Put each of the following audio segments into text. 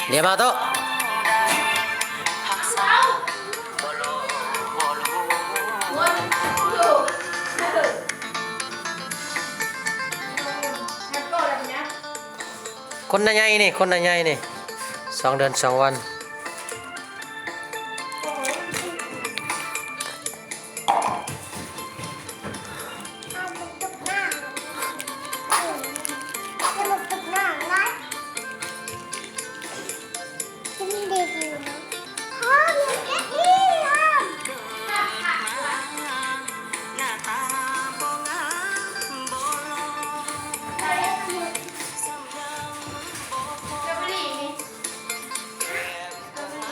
Dia mau tu. ຄົນໜ້າໃຫຍ່ນີ້ ຄົນໜ້າໃຫຍ່ນີ້ ສອງເດືອນສອງວັນ.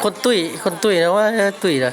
ຄົນຕຸ້ຍ ຄົນຕຸ້ຍນະ ວ່າຕຸ້ຍນະ.